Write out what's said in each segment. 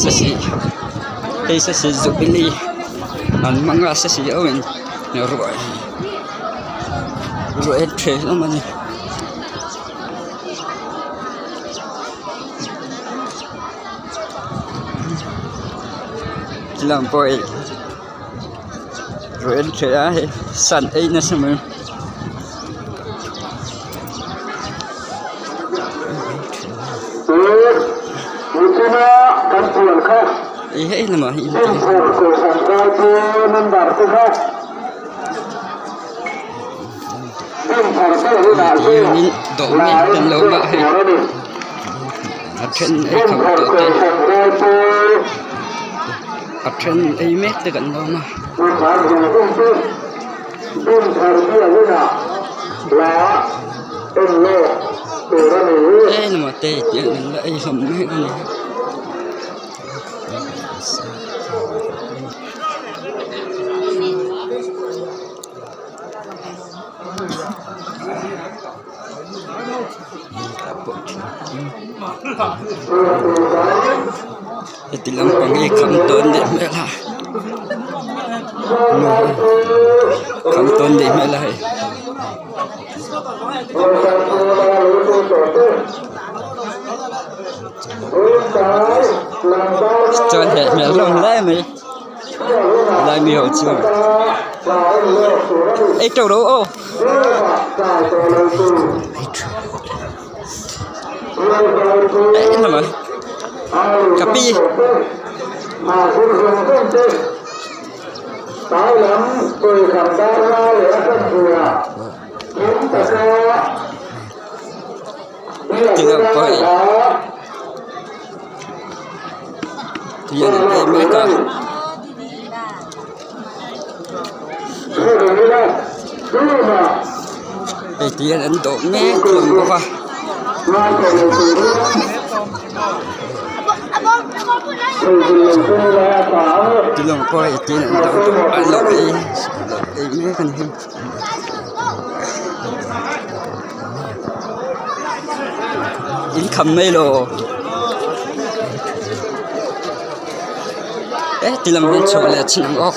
Sasi hei sasi jubilee an hmang a sasi ho in ruai ruai an ṭheh hlawm a ni. Tilang pawh hei ruai an ṭheh a hei sun ei nasa mai. Ih hei lamah hi Tihianin dawh mek kan lo awm a hei a then ei kham tawh te a then ei mek te kan lo awm a. Eng emaw te tiang an la ei hlawm mek a ni. Heti lampang hi kham tawn leh hmel a kham tawn leh hmel a hei. Chuan heh hmel hlawm hle mai lai mi ho chuan ei teuh rawh u aw. Ka pi. Tingang pawh hei tihian an ei mek a. Hei tihian an dawh mek hlawm bawk a. Tilawng pawh hei tihian an dawh an lo ei an lo ei mek a ni hi. In kham mai lo e ti lam hian chhoh leh chin ang aw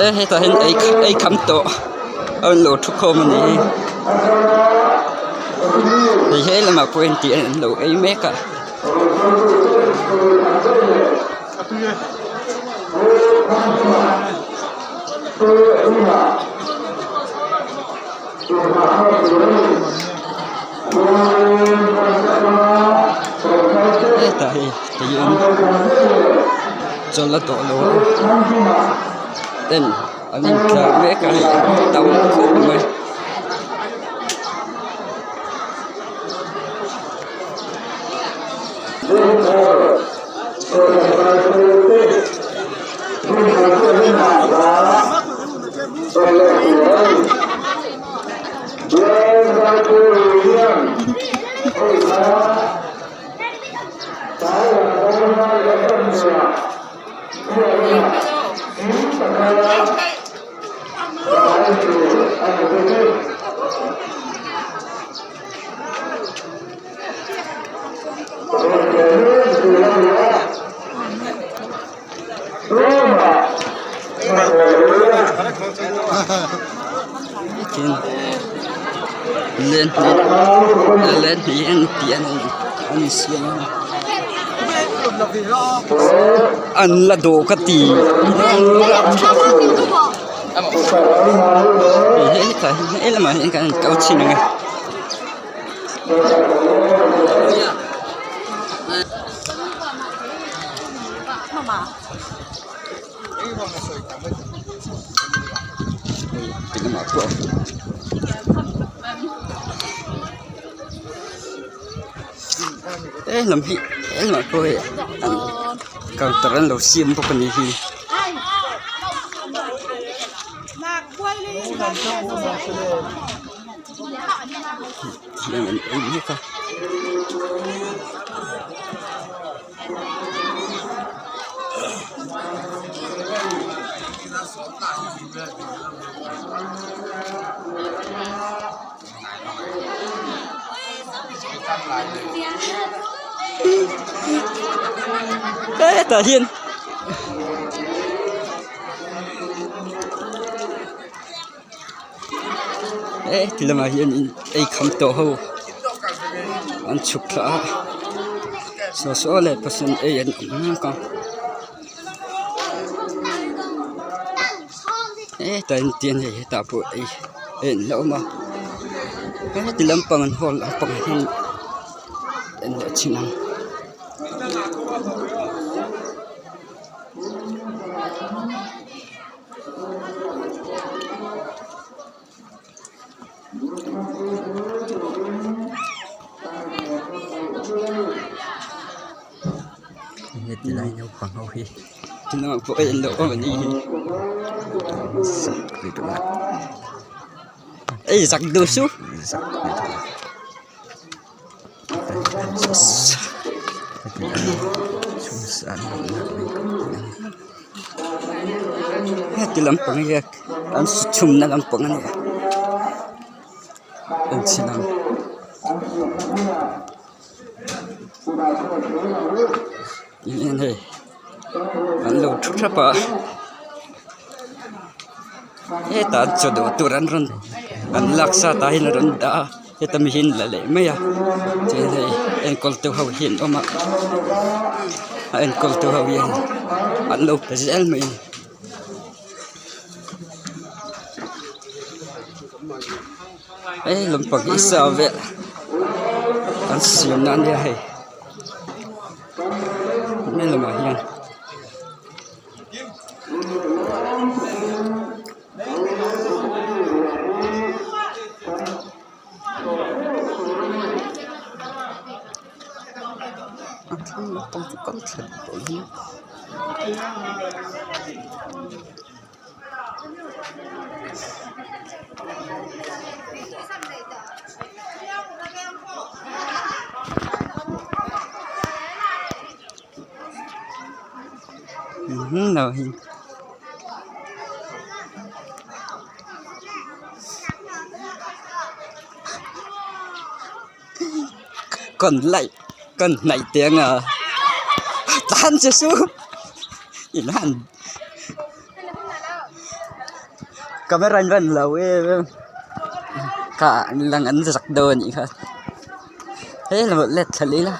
e hetah hian ei ei kham tawh a rawn lo thu khawm a ni hi hei he lamah pawh hian tih an lo ei mek a. Hetah hei tihian chawl a tawh lo a ten an intlar mek a hei tam khawp mai. Len hnih len hnih an tih a ni an insiam a an la dawh ka ti hetah hian helamah hian kan kal chhin ang e. Hei ti lamah pawh he lam hi he lamah pawh hei an counter an lo siam bawk a nih hi. Tihian an ei mek a. Hetah hian heti lamah hianin ei kham tawh ho an chhuk thla a saw saw leh pasal ei an awm mek a hetah hian tian hei hetah pawh ei ei an la awm a heti lampang an hall lampang ah hian en leh chhin ang. Heti lai naupang ho hi tunah pawh en loh awm a nih hi ei zak duh suh. Heti lampang hi an su chhumna lampang a ni a en chhin ang. Eng hei an lo thu thap a hetah an chaw duh tur an rawn an lak sa tah hian a rawn dah a heta mi hi an la leh mai a chuan hei enkawl tu ho hi an awm a a enkawl tu ho hian an lo pe zel mai a ni. Hei lampang hi sa vel an siam na ania hei hemi lamah hian. A thlang lampang chu kal thla tawh hi. Kawn laih kawn hnaih teh anga tan che su inhan camera in van lo em em kha lang an zak dawn anih kha he lo let thla leh ila.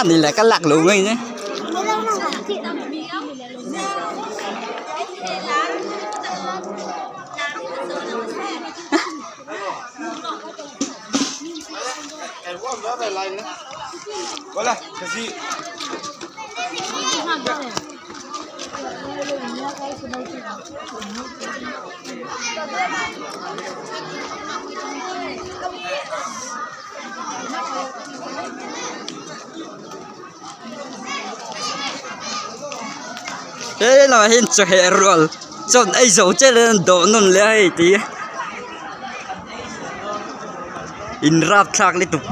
Ani leh ka lak lo mai ne. He lamah hian chawhmeh rual chuan ei zo chiah lo hian dawh nawn leh a hei tih in rapthlak lutuk.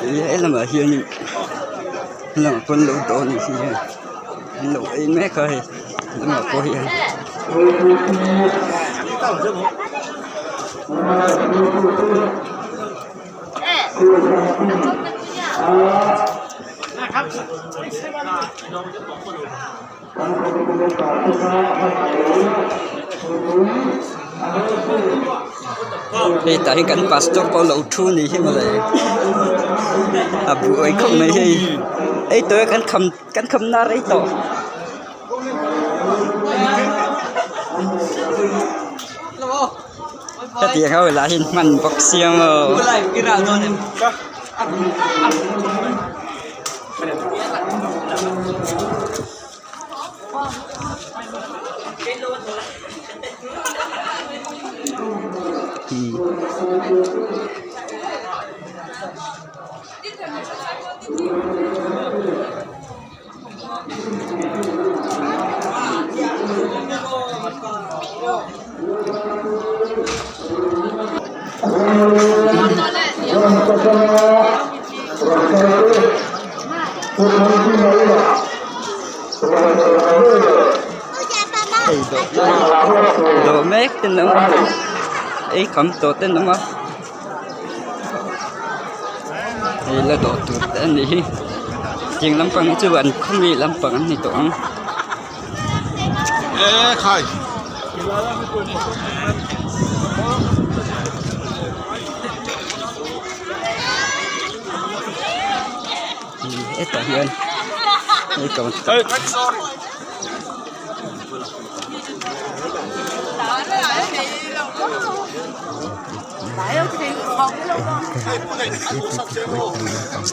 He lamah hianin lamah pawn lo dawh a nih hi hei an lo ei mek a hei lamah pawh hian. Hei tah hian kan pastor pawh lo thu ni hi mawle a buai khawp mai hei ei tawh e kan kham kan kham na rei tawh. Hetiang ho lah hi hman bawk sia maw. Hei dawh mek te an awm a ei kham tawh te an awm a hei la dawh tur te a nih hi tiang lampang hi chu an khaw mi lampang an ni tawh ang. Hetah hian hei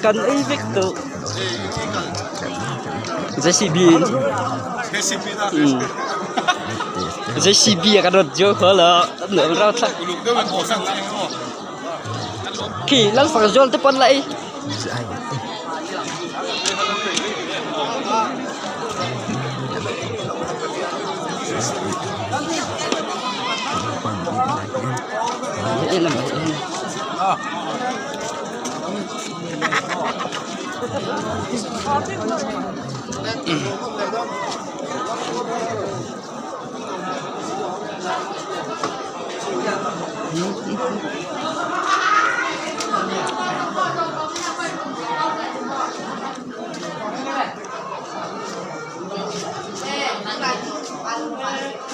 Kan ei vek tawh JCB in JCB a kan rawn zuang kho lo an nuam rau thlak khi Lalfakzual te pawn la ei.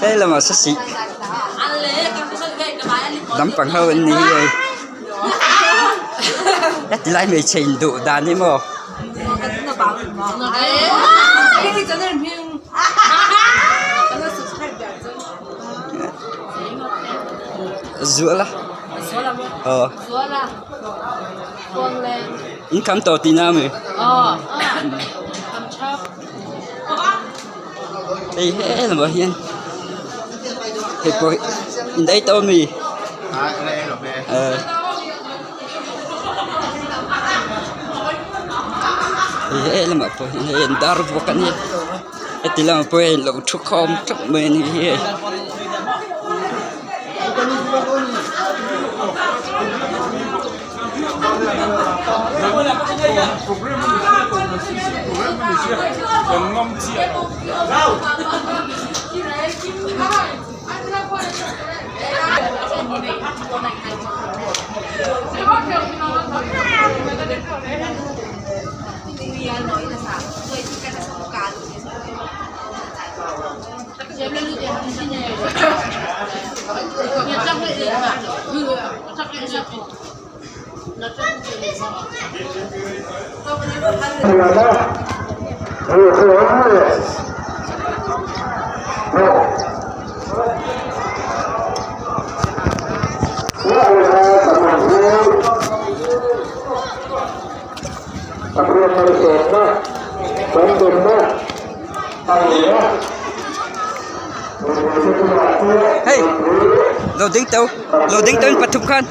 Hei lamah saw sih lampang ho an ni hi hei heti lai hmeichhe induh dan hi maw. Zual a aw in kham tawh tihna a mi hei he lamah hian hei pawh hi in ei tawh a mi eh. Hei he lamah pawh hian hei an dar bawk a nia heti lamah pawh hian lo thu khawm theuh mai a ni hi hei. Hey lo ding tawh lo ding tawh in pathum khan.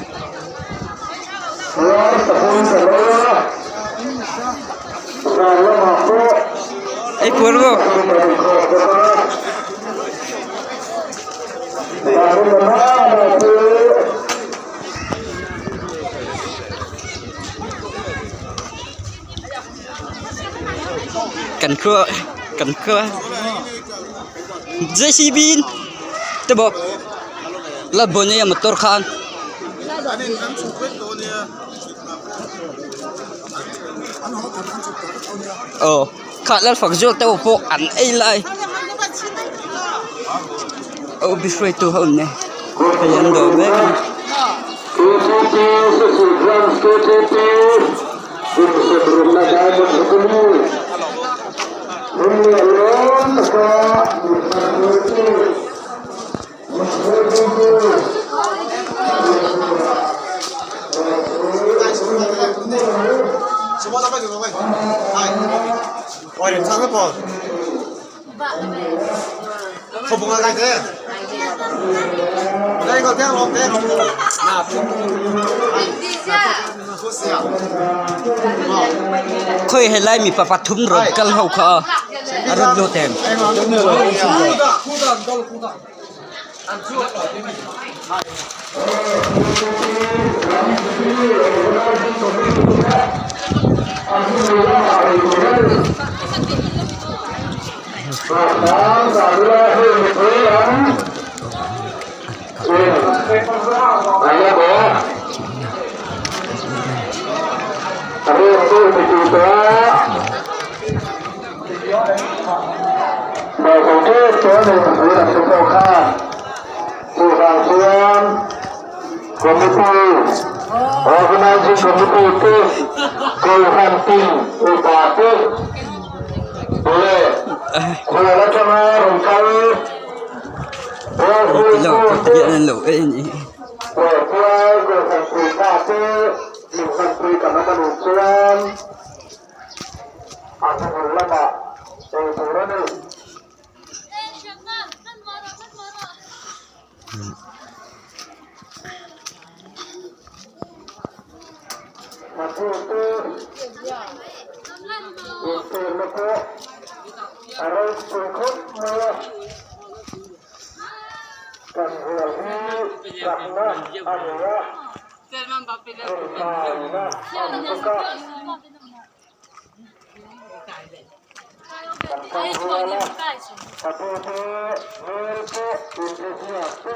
Ei puar maw? Kan khua kan khua JCB in. Te bawk Lalbawni a motor khan. Aw kha Lalfak zawk te pawh an ei lai aw bihruaitu ho nen hei an dawr mek a ni. Khawi helai mipa pathum rawn kal ho kha a rawn lut em?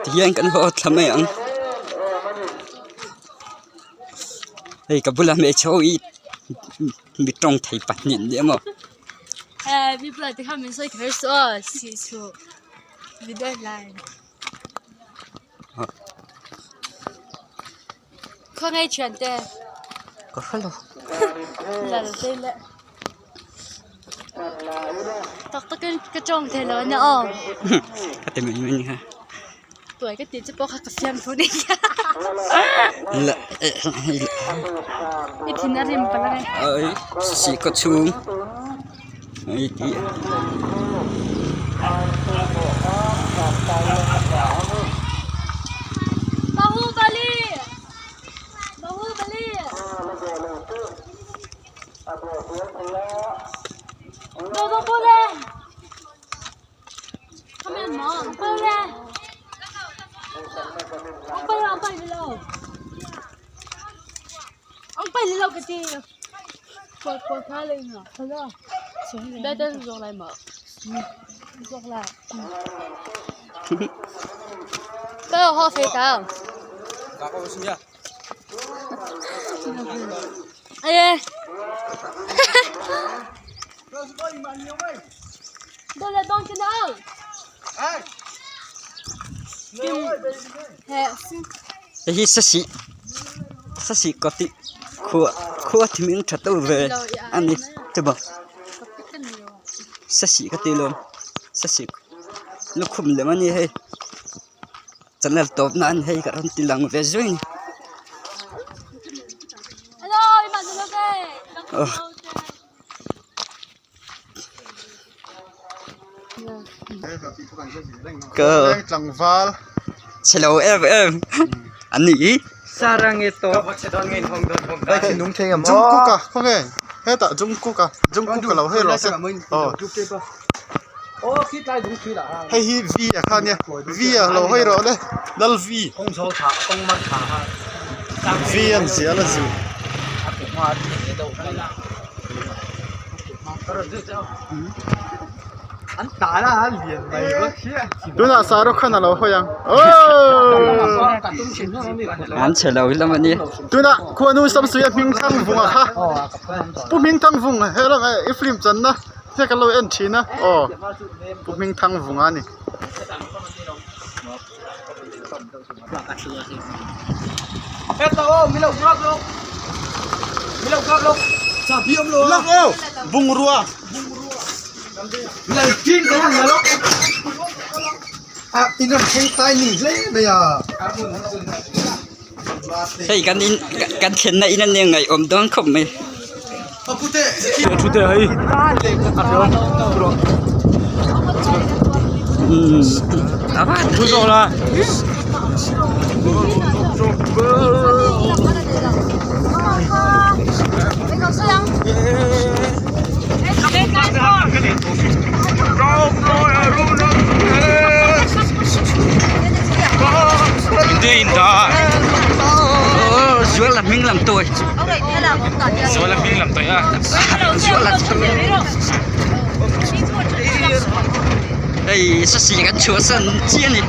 Tihian kan haw thla mai ang hei ka bulah hmeichhe ho hi mi tawng thei pahnih an ni emaw. Khawngaih thiante. Ka hre lo. La lo tlei le. Tak takin ka tawng thei lo ania aw. Ka ti mai mai nia. Tuai ka tih chu pawh kha ka fiam thu nih kha. La I thin a rim palh ange. Ai si ka chhung. Ai ti. Bahubali! Bahubali! Go go go le! Come in mom, go le! Ang pai ang pai lo. Ang pai lo ka ti. Ko ko tha le na. Hello. Be ten zok lai ma. Zok lai. Ka ho fe ta. Ai. Đây là đón cho nào. Hei hi sasi sasi ka tih khuah khuah ti hming tha deuh ve a ni te bawk sasi ka tih lawm sasi lukhum lem a ni hei channel tawp nan hei ka rawn ti lang ve zui a ni. Tlangval chhe lo em em an ni i Jungkook a khawnge hetah Jungkook a Jungkook a lo hei rawh se aw hei hi V a kha ania V a lo hawi rawh le Lal V V an zial a zu. Tunah Saruk khan a lo hawi ang. Aww! An chhe lo hlawm a ni. Tunah khuanu Samsuia hming thang vunga kha Pu hming thang vung he lam i film channa hei kan lo en thin a aw Pu hming thang vunga a ni. Bungrua. Hei kan in kan thlenna in a nia ngaihawm dawn khawp mai. Zuala hming lam tawi Zuala hming lam tawi a Zuala hei sasi kan chhuah san chiah a ni.